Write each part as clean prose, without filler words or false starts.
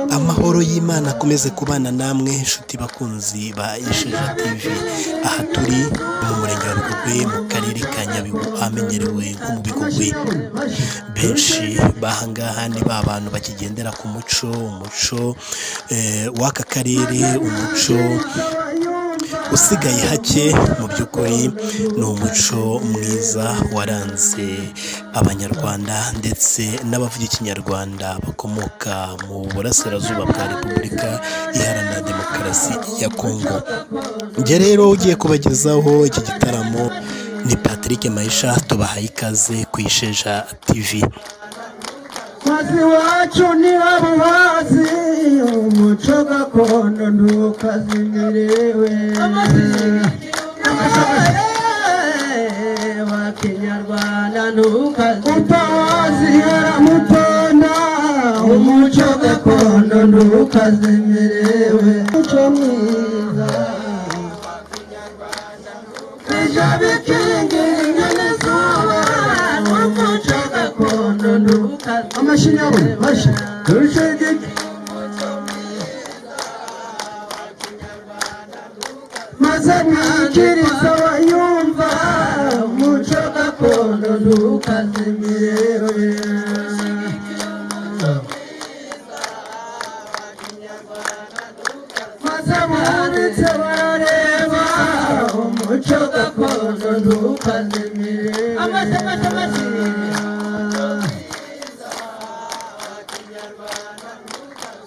Amahoro y'Imana akomeze kubana namwe inshuti bakunzi ba Isheja TV. Aha turi mu murenge wa Bigogwe, mu karere ka Nyabihu, ahamenyerewe nko mu Bigogwe. Benshi bahangaha ni ba bantu bakigendera ku muco, umuco w'aka karere, umuco usigaye hake. Mu by'ukuri ni umuco mwiza waranze Abanyarwanda ndetse n'abavuga Ikinyarwanda bakomoka mu burasirazuba bwa Repubulika Iharanira Demokarasi ya Kongo. Njye rero ugiye kubagezaho iki gitaramo ni Patrick Maisha, tubahaye ikaze ku Isheja TV. Maze iwacu ntibabubazi, umuco gakondo ntukazimirewe wa Kinyarwanda, ntukazimire. Utawazi haramutonda, umuco gakondo ntukazimirewe, umuco mwiza bija bikingira n'izuba, umuco gakondo ntukazimire. Amashyi yabo, mashyi dushigike maze mwikiriza abayumva, umuco gakondo ntukazimirewe. Maze abanditse barareba, umuco gakondo ntukazimire. Amashyi, amashyi, amashyi.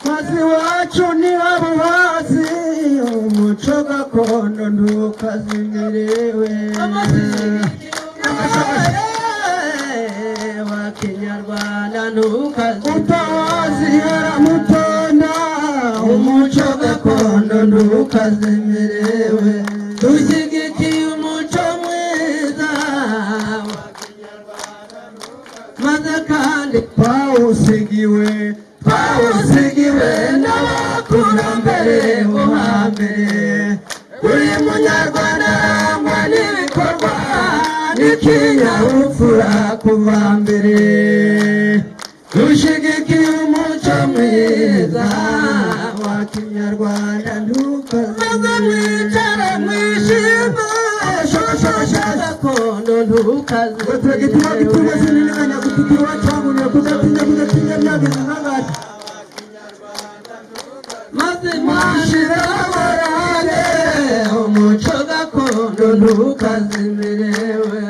Maze iwacu ntibabubazi, umuco gakondo ntukazimirewe wa Kinyarwanda, ntukazimire. Utawazi haramutonda, umuco gakondo ntukazimirewe. Dushyigikiye umuco mwiza, maze kandi twawusigiwe, twawusigiwe n'abakurambere bo hambere. Buri Munyarwanda arangwa n'ibikorwa n'ikinyabupfura kuva mbere. Dushyigikiye umuco mwiza wa Kinyarwanda, ntukaze mwicare mwishime, gakondo ntukaze. Maze mwashirabarane, umuco gakondo ntukazimirewe.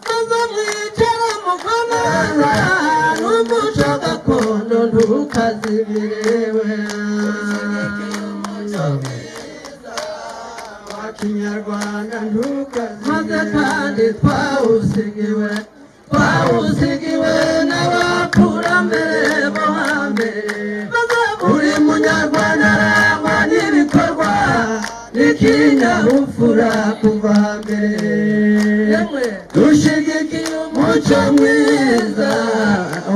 Maze mwicara mukomeza n'umuco gakondo ntukazimirewe wa Kinyarwanda, ntukaze. Maze kandi twawusigiwe, twawusigiwe n'abakurambere bo hambere. Buri Munyarwanda arangwa n'ibikorwa n'ikinyabupfura kuva mbere. Dushyigikiye umuco mwiza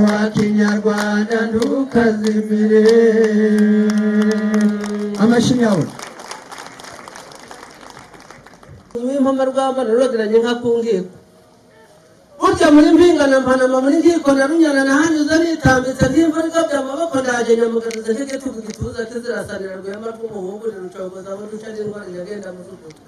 wa Kinyarwanda, ntukazimire. Amashyi yawe. W'impamarwamba narogeranye nka ku nkiko, burya muri mpinga na mpanama, muri nkiko na runyana, nahanyuze nitambitse nk'imvura igabye amaboko. Ndaje nyamugaruza nk'igitugu gituza kizirasanira rwema rw'umuhungu, ni rucogoza abo duca n'indwara nyagenda muzugutu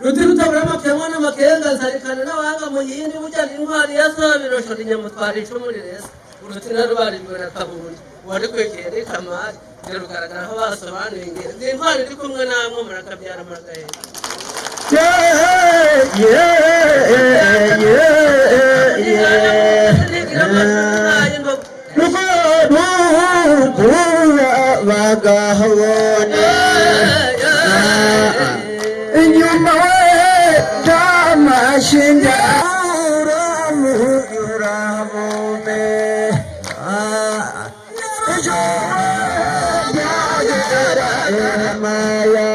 ruti rutabura amakemwa n'amakenga, nsarikana n'abahanga mu yindi. Burya n'intwari ya sabiro shora inyamutwara icumu riresa uruti narubarijwe na kabundi wari kwekeye ni kamari rugaragara aho basobanuye ingenzi. Intwari iri kumwe namwe, murakabyara muragaheka. Bagahabona inyuma we damashinga uramume maya.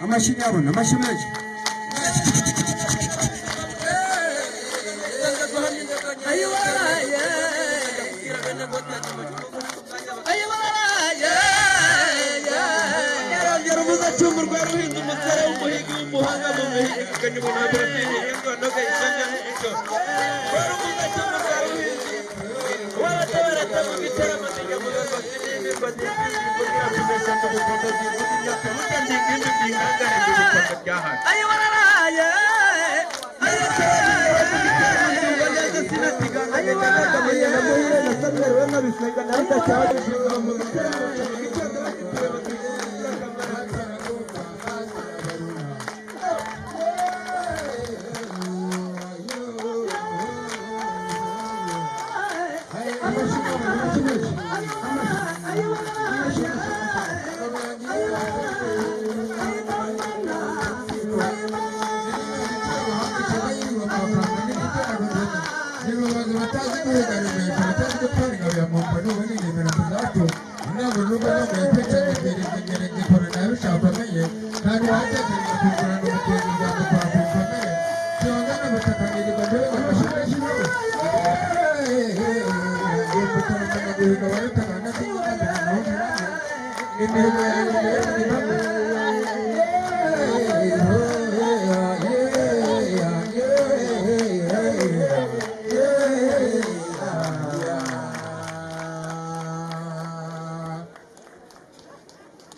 Amashyi yabona amashyi menshi. Amashyi menshi nawe. Imihigo yawe ni impamo.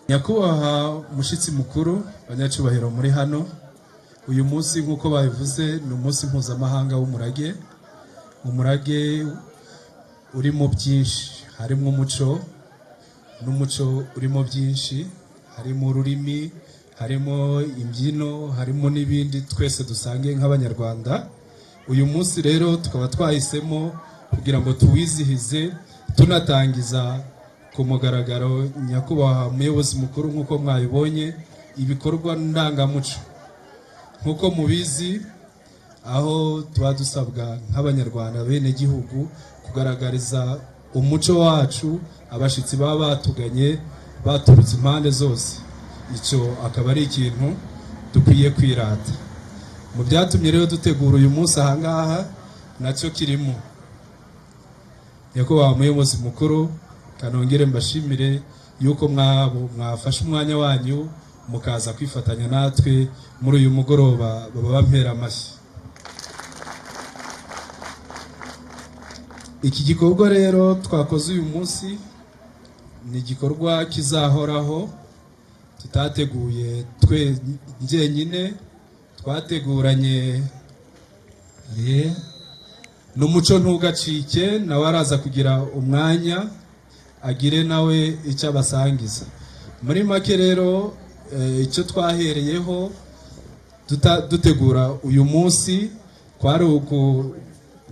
Nyakubahwa mushyitsi mukuru, banyacyubahiro muri hano, uyu munsi nk'uko babivuze ni umunsi mpuzamahanga w'umurage. Umurage urimo byinshi, harimo umuco, n'umuco urimo byinshi, harimo ururimi, harimo imbyino, harimo n'ibindi twese dusangiye nk'Abanyarwanda. Uyu munsi rero tukaba twahisemo kugira ngo tuwizihize tunatangiza ku mugaragaro, nyakubahwa muyobozi mukuru, nk'uko mwabibonye, ibikorwa ndangamuco. Nk'uko mubizi, aho tuba dusabwa nk'Abanyarwanda bene gihugu kugaragariza umuco wacu abashyitsi baba batuganye baturutse impande zose, icyo akaba ari ikintu dukwiye kwirata. Mu byatumye rero dutegura uyu munsi ahangaha nacyo kirimo. Nyakubahwa muyobozi mukuru, kanongere mbashimire yuko mwabo mwafashe umwanya wanyu mukaza kwifatanya natwe muri uyu mugoroba. Baba bampera amashyi. Iki gikorwa rero twakoze uyu munsi ni igikorwa kizahoraho, tutateguye twe njyenyine, twateguranye n'umuco ntugacike, nawe araza kugira umwanya agire nawe icyo abasangiza. Muri make rero, icyo twahereyeho dutegura uyu munsi kwari uku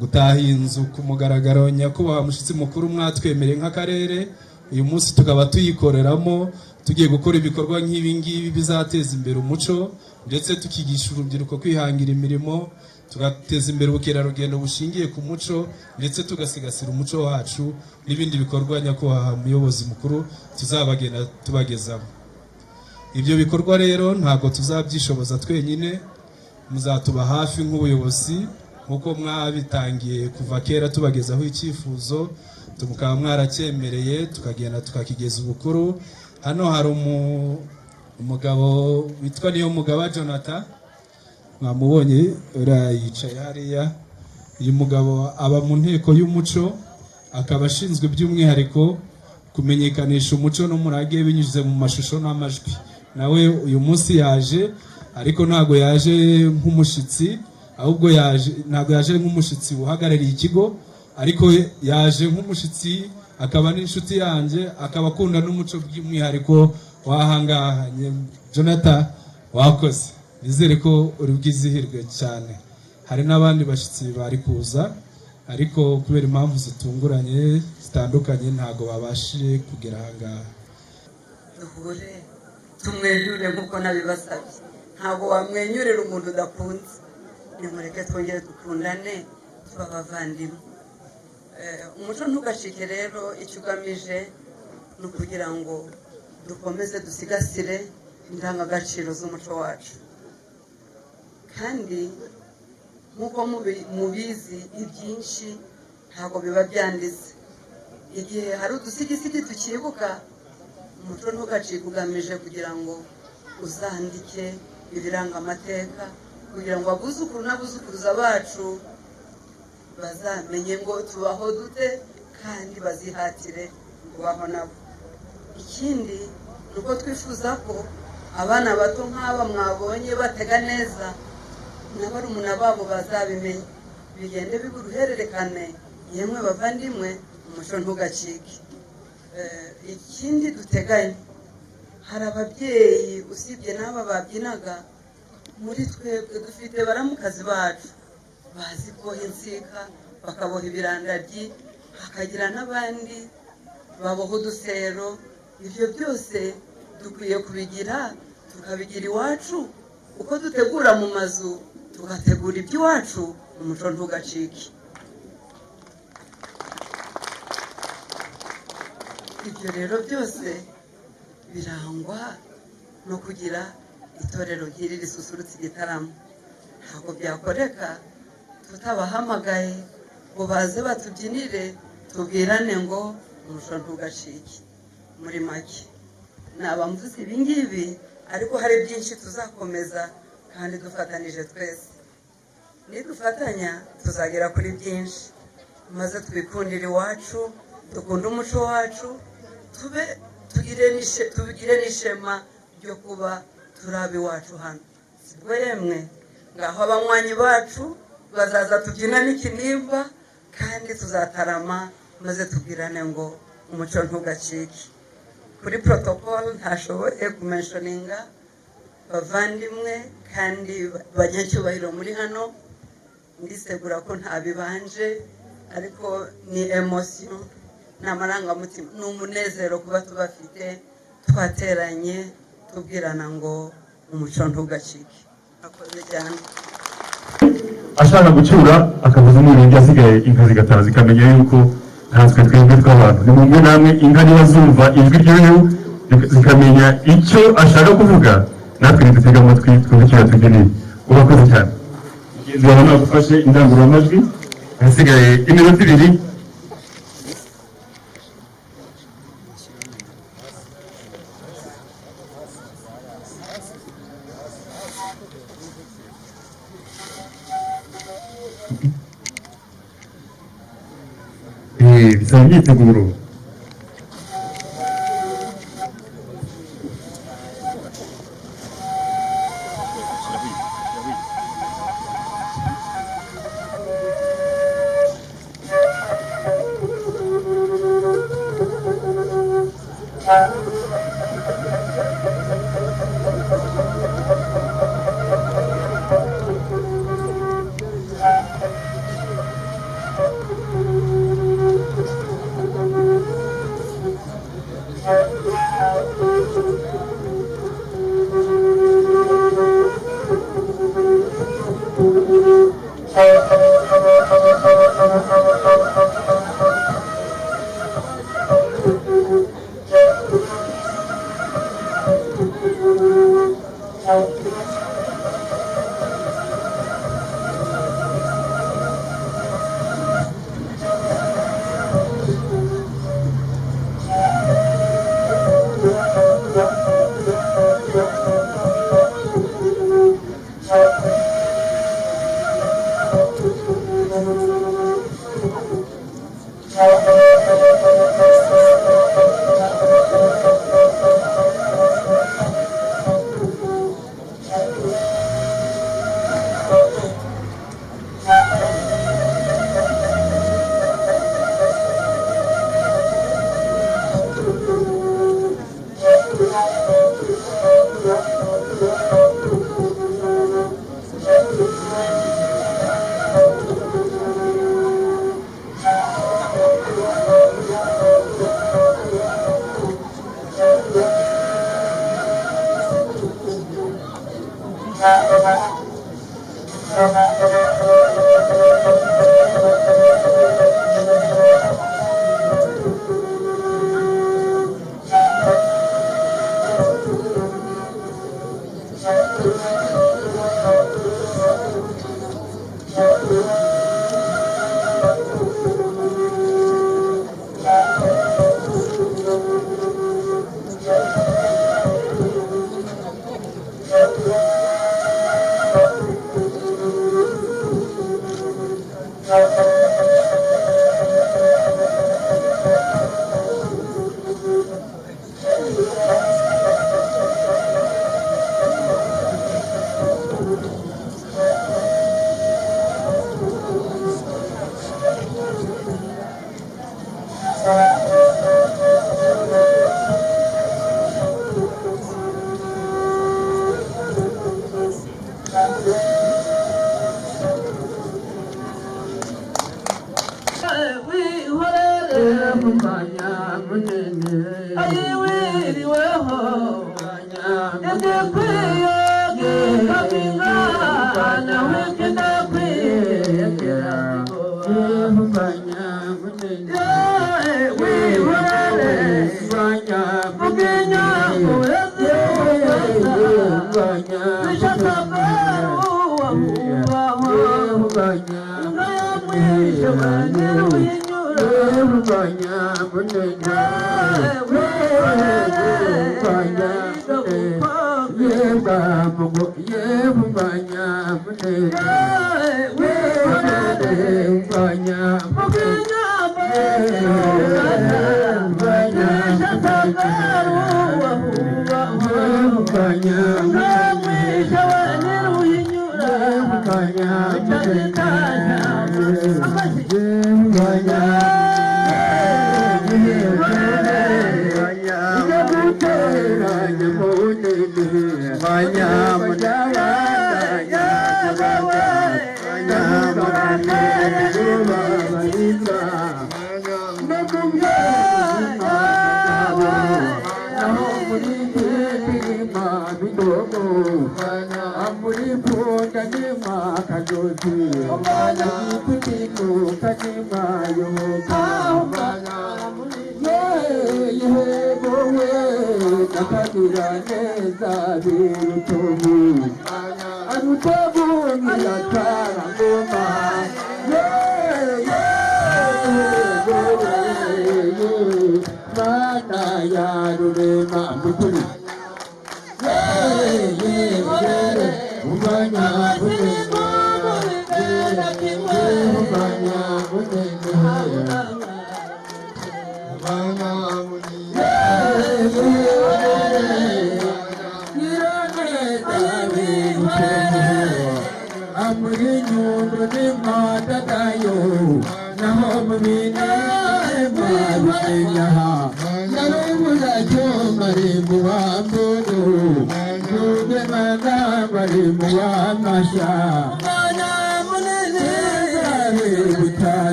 gutaha inzu ku mugaragaro. Nyakubahwa mushyitsi mukuru, mwatwemereye nk'akarere, uyu munsi tukaba tuyikoreramo, tugiye gukora ibikorwa nk'ibi ngibi bizateza imbere umuco, ndetse tukigisha urubyiruko kwihangira imirimo, tugateza imbere ubukerarugendo bushingiye ku muco, ndetse tugasigasira umuco wacu n'ibindi bikorwa, nyakubahwa muyobozi mukuru, tuzabagenda tubagezaho. Ibyo bikorwa rero ntabwo tuzabyishoboza twenyine, muzatuba hafi nk'ubuyobozi, nk'uko mwabitangiye kuva kera tubagezaho icyifuzo, mukaba mwaracyemereye, tukagenda tukakigeza ubukuru. Hano hari umugabo witwa Niyomugaba Jonathan, mwamubonye, uriya yicaye hariya. Uyu mugabo aba mu nteko y'umuco, akaba ashinzwe by'umwihariko kumenyekanisha umuco n'umurage binyuze mu mashusho n'amajwi. Nawe uyu munsi yaje, ariko ntabwo yaje nk'umushyitsi, ahubwo yaje, ntabwo yaje nk'umushyitsi uhagarariye ikigo, ariko yaje nk'umushyitsi, akaba n'inshuti yanjye, akaba akunda n'umuco by'umwihariko w'ahangaha. Jonathan, wakoze, nizere ko uri bwizihirwe cyane. Hari n'abandi bashyitsi bari kuza, ariko kubera impamvu zitunguranye zitandukanye ntabwo babashije kugera ahangaha. Duhure tumwenyure nk'uko nabibasabye. Ntabwo wamwenyurera umuntu udakunze. Nimureke twongere dukundane, tuba abavandimwe. Umuco ntugacike rero, icyo ugamije ni ukugira ngo dukomeze dusigasire indangagaciro z'umuco wacu. Kandi nk'uko mubizi, ibyinshi ntabwo biba byanditse. Igihe hari udusigisigi tukibuka, umuco ntugacike ugamije kugira ngo uzandike ibiranga amateka, kugira ngo abuzukuru n'abuzukuruza bacu bazamenye ngo tubaho dute, kandi bazihatire kubaho nabo. Ikindi ni uko twifuza ko abana bato nk'aba mwabonye batega neza, na barumuna babo bazabimenya, bigende biba uruhererekane. Yemwe bavandimwe, umuco ntugacike. Ikindi duteganya, hari ababyeyi usibye n'aba babyinaga, muri twebwe dufite baramukazi bacu bazi kuboha insika, bakaboha ibirandabyi, hakagira n'abandi baboha udusero. Ibyo byose dukwiye kubigira, tukabigira iwacu. Uko dutegura mu mazu, tugategura iby'iwacu, umuco ntugacike. Ibyo rero byose birangwa no kugira itorero nk'iri risusurutsa igitaramo. Ntabwo byakoreka. Tutabahamagaye ngo baze batubyinire, tubwirane ngo umuco ntugacike. Muri make naba mvuze ibi ngibi, ariko hari byinshi tuzakomeza kandi dufatanije twese. Nidufatanya tuzagera kuri byinshi, maze twikundire iwacu, dukunde umuco wacu, tube tugire n'ishema ryo kuba turi ab'iwacu hano. Sibwo yemwe? Ngaho abanywanyi bacu bazaza tubyina n'ikinimba, kandi tuzatarama, maze tubwirane ngo umuco ntugacike. Kuri protocol ntashoboye kumentioninga bavandimwe kandi banyacyubahiro muri hano. Ndisegura ko ntabibanje, ariko ni emotion, ni amarangamutima, ni umunezero kuba tubafite, twateranye tubwirana ngo umuco ntugacike. Akoze cyane. Ashaka gucyura akavuza umwirongi, asigaye inka zigataha, zikamenya yuko ntanswe twebwe tw'abantu. Ni mumwe namwe inka niba zumva ijwi ry'uyu zikamenya icyo ashaka kuvuga, natwe nidutega amatwi twumve icyo yatugeneye. Urakoze cyane. Mugenzi wawe nagufashe indangururamajwi, ahasigaye iminota 2. Bisaba imyiteguro.